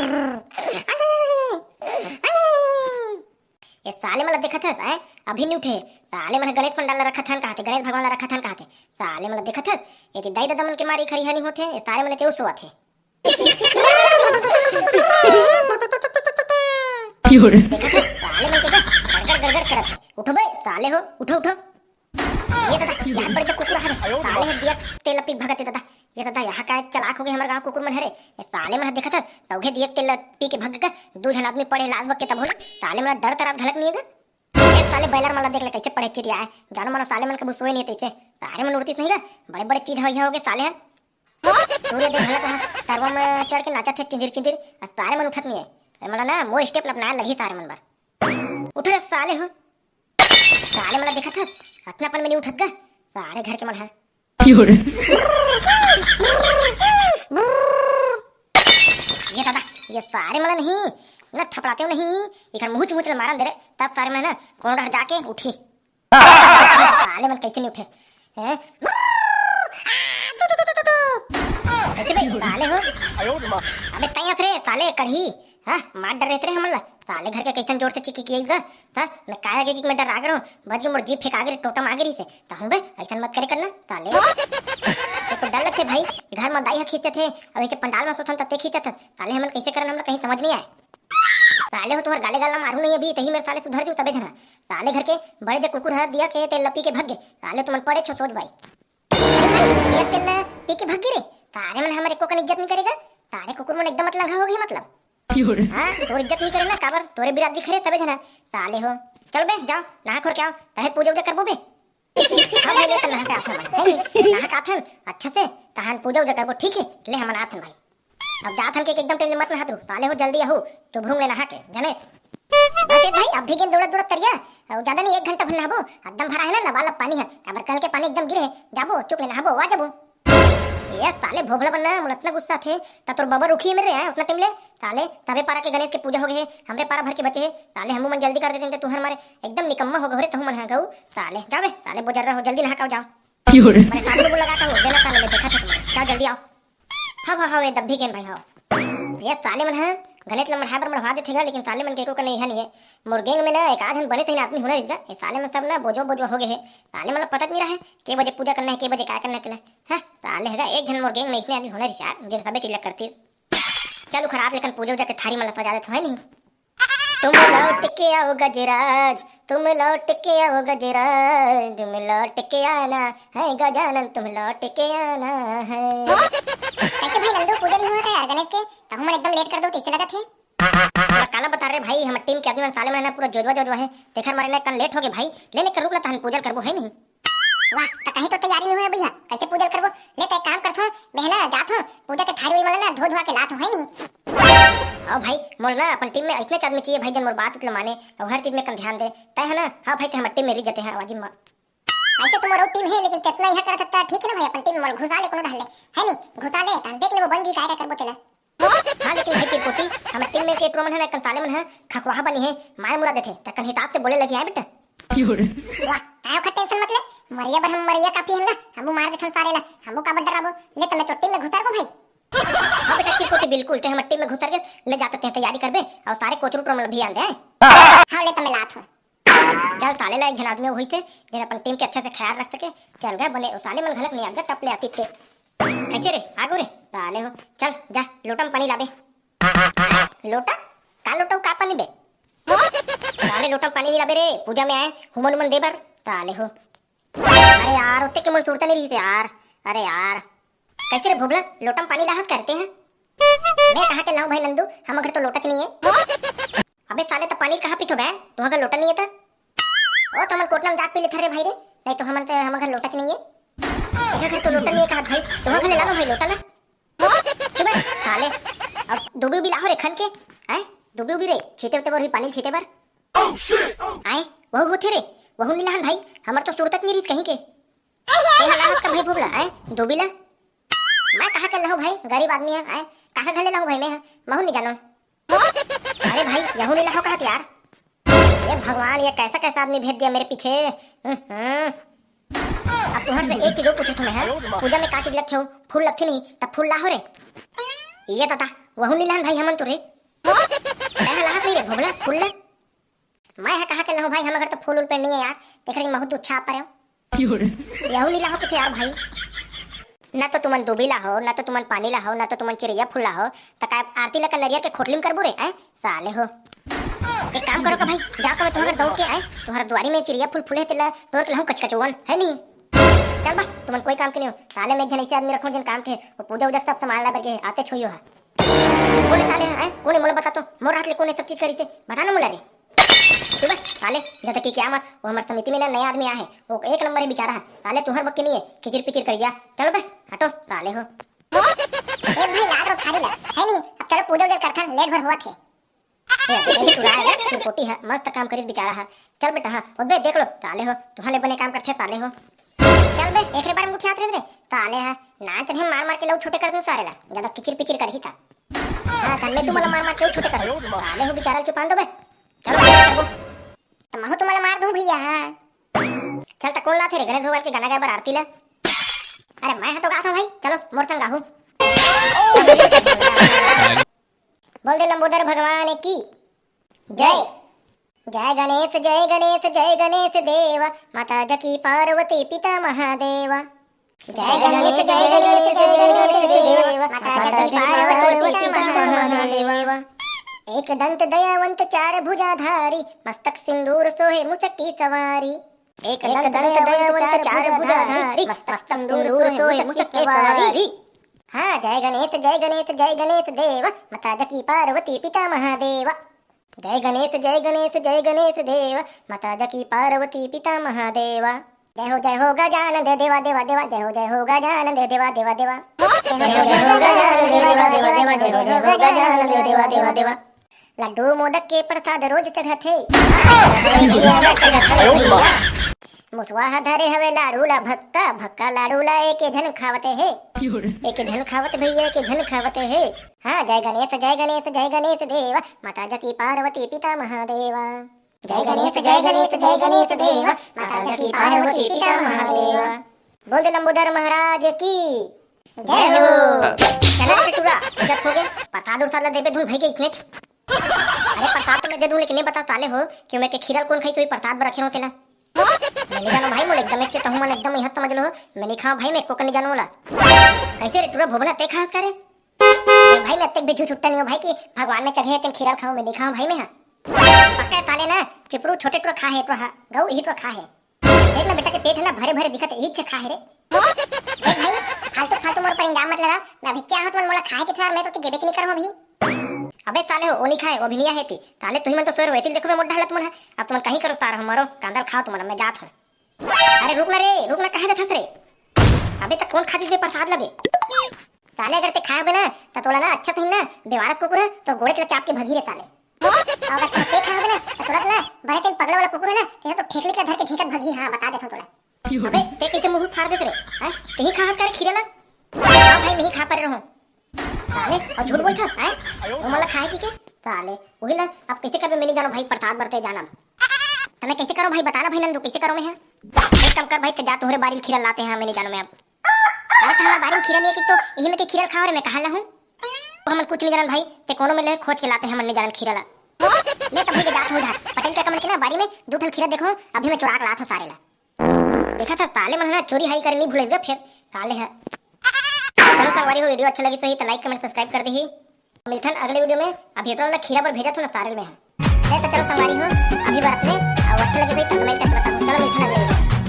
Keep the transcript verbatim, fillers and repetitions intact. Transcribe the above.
ये साले मन ला देखत हस, आय? अभी नहीं उठे। साले मन ह गणेश पंडाल ला रखत हन कहथे, गणेश भगवान ला रखत हन कहथे। साले मन ला देखत हस, ये दाई ददा मन के मारे खरिहानी होथे, ये साले मन के उ सोवत हे। देखत हस, साले मन के का गड़गड़ गड़गड़ करत हे। उठो बे, साले हो, उठो, उठो। ये दादा, यहाँ बड़े कुकुर हरे। साले ह दिया तेल पी भगत हे दादा। ये दादा, यहाँ का चालाक हो गए हमर गाँव कुकुर मन हरे। ये साले मन ह देखत हस, सौघे दिया तेल पी के भग गा। दू झन आदमी पड़े लाश बक के तब होले। साले मन डर तराप घलक नहीं हे गा। ये साले बॉयलर मन ला देख ले कैसे पड़े चिटिया हे। जानो मानो साले मन कभू सोए नहीं तैसे। साले मन उड़तीस नहीं गा। बड़े बड़े चीज हो, ये हो गए साले ह। सूर्य देख घलक वहाँ तरवा में चढ़ के नाचत हे चिंदिर चिंदिर। आ साले मन उठत नहीं हे। ए, मोला ना मोर स्टेप ला अपनाए लगही साले मन बर। उठ रे साले हो। साले मन ला देखत हस, अतना पन में नहीं उठत गा। सारे घर के मन ह। ये दादा, ये सारे मन ला नहीं, ना थपड़ाते हो नहीं, एकर मुहुच मुहुच ला मारन दे रे, तब सारे मन ह ना कोन डहर जाके उठी। साले मन कैसे नहीं उठे? हैं? कैसे बे, साले हो? अबे तैं हस रे, साले कढ़ी। हाँ, मार डर रहते रे हमन ला। साले घर के कैसन जोर से चिकी किए गा। हाँ, मैं काय आगे कि मैं डर आगे रहूं। बच के मोर जीभ फेंक आगे रे, टोटा मागे रही से। तहूं बे, ऐसन मत करे करना, साले। ये तो डर लगथे भाई। घर में दाई ह खींचत हे, अब ये पंडाल में सोथन तब ते खींचत हे। साले हमन कैसे करन, हमला कहीं समझ नहीं आए। साले हो, तुम्हार गाले गाला मारू नहीं अभी, तही मेरे साले सुधर जू तबे झना। साले घर के बड़े जे कुकुर ह दिया के तेल लपी के भग गे। साले तुमन पड़े छो सोच भाई। अरे भाई, दिया तेल पी के भग गे रे। सारे मन हमर एको कन इज्जत नहीं करेगा। सारे कुकुर मन एकदम अतलंगा हो गई मतलब। हाँ, तोर इज्जत नहीं करे ना, काबर तोरे बिरादरी खरे तबे झना। साले हो, चल बे, जाओ, नहा खोर के आओ, तहे पूजा उजा करबो बे। हाँ भाई, ले त नहा के आथन, है नहीं? नहा के आथन, अच्छा से, तहन पूजा उजा करबो, ठीक है? ले हमन आथन भाई। अब जात हन के एकदम टेंशन मत नहात रू, साले हो जल्दी आहू, चुभरूंग ले नहा के, जाने। बस ए भाई, अब भी गेन दौड़त दौड़त तरिया, अउ ज्यादा नहीं, एक घंटा भर नहाबो, एकदम भरा है ना लबालब पानी है, काबर कल के पानी एकदम गिरे है, जाबो, चुक ले नहाबो, आ जाबो। ये साले भोभला बन्ना, मोला इतना गुस्सा थे, ता तोर बबर रुखी है मेरे, हैं, उतना टाइम ले, साले, तबे पारा के गणेश के पूजा हो गए है, हमरे पारा भर के बचे है, साले हमू मन जल्दी कर देते हैं, तुहर मारे, एकदम निकम्मा हो गए रे, तहू मन है गऊ, साले, जाबे, साले बोजर रहो, जल्दी नहा के आओ, जाओ। क्यों रे? मैंने साबुन उबुन लगा था, वो देना साले, मैं देखा था तुम्हें, जाओ जल्दी आओ। हव, हव, हव, ए दब्बी गेन भाई, हव। ये साले मन ह गणेश ल मढ़ाए बर मढ़वा देथे गा, लेकिन साले मन के एको कने इहा नहीं है। मोर गैंग में ना एक आध झन बने सही आदमी होना रहिस गा। ये साले मन सब ना बोजो बोजो हो गए है। साले मन ल पता नहीं रहे के बजे पूजा करना है, के बजे काय करना है तेला। हाँ, साले है गा, एक झन मोर गैंग में इसने आदमी होना रहिस यार, जेन सबे चीज ल करतीस। चल उखर आत लेकन पूजा उजा के थारी मन ल सजा देथों, है नहीं? तुम लौट के आओ गजराज, तुम लौट के आओ गजराज, तुम लौट के आना है गजानन, तुम लौट के आना है। कैसे भाई नंदू, पूजा नहीं हुआ था यार गणेश के, तो हम एकदम लेट कर दो तो इसे लगा थे। पूरा काला बता रहे भाई, हम टीम के आदमी मन साले मन ना पूरा जोजवा जोजवा है, तेखर मारे ना कन लेट हो गए भाई, लेने कर रुक ना तहन पूजा करबो है नहीं। वाह, त कहीं तो तैयारी नहीं हुआ भैया, कैसे पूजा करबो? ले त एक काम करथो, मैं ना जाथो, पूजा के थारी वाला ना धो धुआ के लाथो, है नहीं? हाँ भाई, मोर ना अपन टीम में ऐसने आदमी चाहिए भाई, जन मोर बात उत ल माने और हर चीज में कन ध्यान दे। तय है ना? हाँ भाई, ते हमर टीम में रह जाते हैं आवाजी में। ऐसे तो मोर टीम है, लेकिन कितना यहाँ कर सकता है, ठीक है ना भाई, अपन टीम में मोर घुसा ले कोनो ढाल ले, है नहीं? घुसा ले, तहन देख ले वो बन जी काय का करबो तेला। हाँ, लेकिन भाई चिरकुटी, हमर टीम में के टूरा मन है ना, कन साले मन है, खखवाहा बनी है, मार मुरा देथे, त कन हिसाब से बोले लगी है बेटा। वाह, काय ओखर टेंशन मत ले, मरिया बर हम मरिया काफी हन ना, हमू मार देथन सारे ला, हमू काबर डराबो, ले त मैं तो टीम में घुसर गो भाई। हाँ बेटा चिरकुटी, बिल्कुल, ते हमर टीम में घुसर के ले जाते हैं, तैयारी करबे, और सारे कोचरू टूरा मन भी आन दे। हाँ, ले त मैं लात हूँ। चल, साले ला एक झन आदमी होइस हे, जेन अपन टीम के अच्छा से ख्याल रख सके। चल गा बने, ओ साले मन घलक नहीं आत गा, टप ले आतिस ते। कैसे रे? आगो रे? साले हो। चल, जा, लोटा में पानी लाबे। हाँ, लोटा? का लोटा, का पानी बे? साले लोटा में पानी नहीं लाबे रे, पूजा में आए, हुमन उमन दे बर। साले हो। अरे यार, ओते के मोर सुरता नहीं रहिस यार। अरे यार। कैसे रे भोभला, लोटा में पानी लाहत करते हैं? मैं कहाँ के लाऊं भाई नंदू, हम घर तो लोटा च नहीं है। अबे साले, त पानी कहाँ पीथो बे? तुहा घर लोटा नहीं है त? ओ, तो हमन कोटला में जाके पी लेथन रे भाई रे। नहीं तो हमन त, हमर घर लोटा च नहीं है। तेरा घर तो लोटा नहीं है कहा भाई, तुहा घर ले ला ना भाई लोटा ना। चुप बे, साले। अब धोबी उबी लाहो रे खन के। आए? धोबी उबी रे, छीटे उते बर भी पानी छीटे बर। आए? वहू होथे रे, वहू नहीं लाहन भाई, हमर तो सुरता च नहीं रहिस कहीं के। तेहा लाहस का भाई भोभला, आए? धोबी ला? मैं कहाँ के लाहूं भाई, गरीब आदमी है, आए? कहाँ घर ले लाहूं भाई मैं, महू नहीं जानो। अरे भाई, यहू नहीं लाहो कहत यार। ये भगवान, ये कैसा कैसा आदमी भेज दिया मेरे पीछे। हम्म। अब तुम्हारे से एक चीज और पूछे तुम्हें, है? पूजा में का चीज लगते हो? फूल लगते नहीं, तब फूल लाहो रे। ये तो था, वहू नी लाहन भाई हमन तो रे। मैं ह लाहत नहीं रे भोभला फूल ला। मैं ह कहा के लाहूं भाई, हमर घर तो फूल उल पेड़ नहीं है यार। तेकर के महू तो छाप परे। यहू नी लाहो किथे यार भाई। ना तो तुमन दूबी लाहो, ना तो तुमन पानी लाहो, ना तो तुमन चिरैया फूल लाहो, त काय आरती ला का नरियर के खोटली म करबू रे, हैं? साले हो। एक काम करो का भाई, जाओ का मैं तुम्हारे दौड़ के आए, तुम्हारे दुआरी में चिरैया फूल फूले तेला टोर के लाहूं कचकचवन, है नी? चल बा, तुमन कोई काम के नहीं हो। साले मैं एक झन ऐसे आदमी रखूं जिन काम के, वो पूजा उजा सब सामान ला बर के आते छोइयो हा। कोन साले है, हैं? कोन मोला बता तो, मोर हाथ ले कोन सब चीज करी से, बता ना मोला रे। तू बस साले, जैसे कि क्या मत, वो हमारे समिति में ना नया आदमी आया है, वो एक नंबर है बेचारा है। साले तुहर बक्के नहीं है, किचिर पिचिर करिया। चलो बे, हटो साले हो। ए भाई, लाल रो थारी ला, है नहीं? अब चलो पूजा उजा करथन, लेट भर हुआ थे। ए, ये चुरा है, चिरपोटी है, मस्त काम करिस बेचारा है। चल बेटा, हाँ, ओ बे देख लो, साले हो, तुहर ले बने काम करथे साले हो। चल बे, एकरे बारे में उठियात रहे रे, साले है, नाच रहे मार मार के लऊ छोटे कर दूं सारे ला, ज्यादा किचिर पिचिर करही था। हाँ, धन में तू मला मार मार के छोटे कर, साले हो बेचारा चुपान दो बे। चलो, तो महू तुम्हारा मार दूं भैया, हाँ। चल, त कोन लाथे रे गणेश भगवान के गाना गाए बर आरती ला? अरे, मैं ह तो गात हूँ भाई, चलो, मोर संग गाहू। बोल दे लंबोदर भगवान की जय। जय गणेश, जय गणेश, जय गणेश देव, माता जकी पार्वती पिता महादेव। जय गणेश, जय गणेश, जय गणेश देव, माता जकी पार्वती पिता महादेव। एक दंत दयावंत चार भुजाधारी, मस्तक सिंदूर सोहे मुसकी सवारी। एक दंत दयावंत चार भुजाधारी, मस्तक सिंदूर सोहे मुसकी सवारी। हाँ, जय गणेश, जय गणेश, जय गणेश देव, माता जकी पार्वती पिता महादेव। जय गणेश, जय गणेश, जय गणेश देव, माता जकी पार्वती पिता महादेव। जय हो, जय हो गजानन दे देवा, देवा, देवा, जय हो, जय हो गजानन दे देवा, देवा, देवा। जय हो, जय हो गजानन दे देवा, देवा, देवा, जय हो, जय हो गजानन दे देवा, देवा, देवा। लड्डू मोदक के प्रसाद रोज चघत हे। मुसवा ह धरे हवे लाड़ू ला भक्का, भक्का लाड़ू ला एके झन खावत हे। एके झन खावत भैया, एके झन खावत हे। हाँ, जय गणेश, जय गणेश, जय गणेश देवा, माता जकी पार्वती पिता महादेवा। जय गणेश, जय गणेश, जय गणेश देवा, माता जकी पार्वती पिता महादेवा। बोल दे लंबोदर महाराज की जय हो। चला रे टुरा, पूजा हो गे, प्रसाद उरसाद ला देबे धुन भई गे इसने। अरे प्रसाद तो मैं दे दूं, लेकिन ये बता साले हो कि मैं के खीरा ल कोन खाई, तो ये प्रसाद बर रखे हो तेला। मैं नहीं जानो भाई, मोला एकदम एक चेत हूँ, मन एकदम यह समझ लो, मैं नहीं खाऊं भाई, मैं एको कन नहीं जानो मोला। कैसे रे टुरा भोभला ते खास करे? अरे भाई, मैं अतेक भी झूठ छुट्टा नहीं हूँ भाई कि भगवान में चढ़े तेन खीरा ल खाऊं, मैं नहीं खाऊं भाई मैं, हाँ। पक्का साले ना, चिपरू छोटे टुरा खा है, टुरा गऊ ही टुरा खा है। देख ना बेटा के पेट है ना, भरे भरे दिखत है, इच्छा खा है रे। देख भाई, फालतू फालतू मोर पर इल्जाम मत लगा। मैं अभी क्या हो तुमन मोला खाए के ठवार, मैं तो गेबे नहीं करो अभी। अबे साले हो, ओ नहीं खाए, ओ भी नहीं आहे ती। साले तुही मन तो सोर वेतिल देखो बे मोर हालत मन है। अब तुमन कहीं करो सार, हम मरो, कांदल खाओ तुमन, मैं जात हूँ। अरे रुक ना रे, रुक ना, कहाँ जाथस रे? अबे त कोन खा दिस बे प्रसाद ला बे? साले अगर ते खाए होबे ना, त तोला ना अच्छा सही ना, बेवारस कुकुर है, तो गोड़े ला चाप के भगी रे साले। अगर ते खाए होबे ना, त तुरंत ना, बड़े तेन पगला वाला कुकुर है ना, तेला तो ठेकली ला धर के झींकत भगी, हाँ, बता देथों तोला। अबे, ते कैसे मुंह फाड़ देत रे? हैं? तेही खाहत करे खीरा ला? हाँ भाई, मैं ही खा परे रहूं। साले, और झूठ बोलथस, हैं? वो मला खाए की के? साले, वही ला, अब कैसे करबे, मैं नहीं जानो भाई, प्रसाद बरते जाना। त मैं कैसे करो भाई, बताना भाई नंदू, कैसे करो मैं, हैं? एक काम कर भाई, ते जा, तुम्हारे बारी खीरा लाते हैं, मैं नहीं जानो मैं अब। अरे, त हमारे बारी में खीरा नहीं है कि तो यही में के खीरा खाओ रे, मैं कहाँ लाहूँ? वो हमन कुछ नहीं जानन भाई, ते कोनो में ले खोज के लाते हैं, हमन नहीं जानन खीरा ला। ले तब भाई के जात हूँ उधार, पटेल के कमन के ना बारी में दो ठन खीरा देखो, अभी मैं चुरा के लात हूँ सारे ला। देखा था साले मन ना चोरी हाई करे नहीं भूले फिर साले है। चलो संगवारी हो, video अच्छा लगी तो ही तो like comment subscribe कर दी। मिलथन अगले video में। अब ये तो ना खीरा पर भेजा था ना सारे में है। ले तो चलो संगवारी हो, अभी बात में, और अच्छा लगे तो comment करके बताओ। चलो मिलथन अगले video में।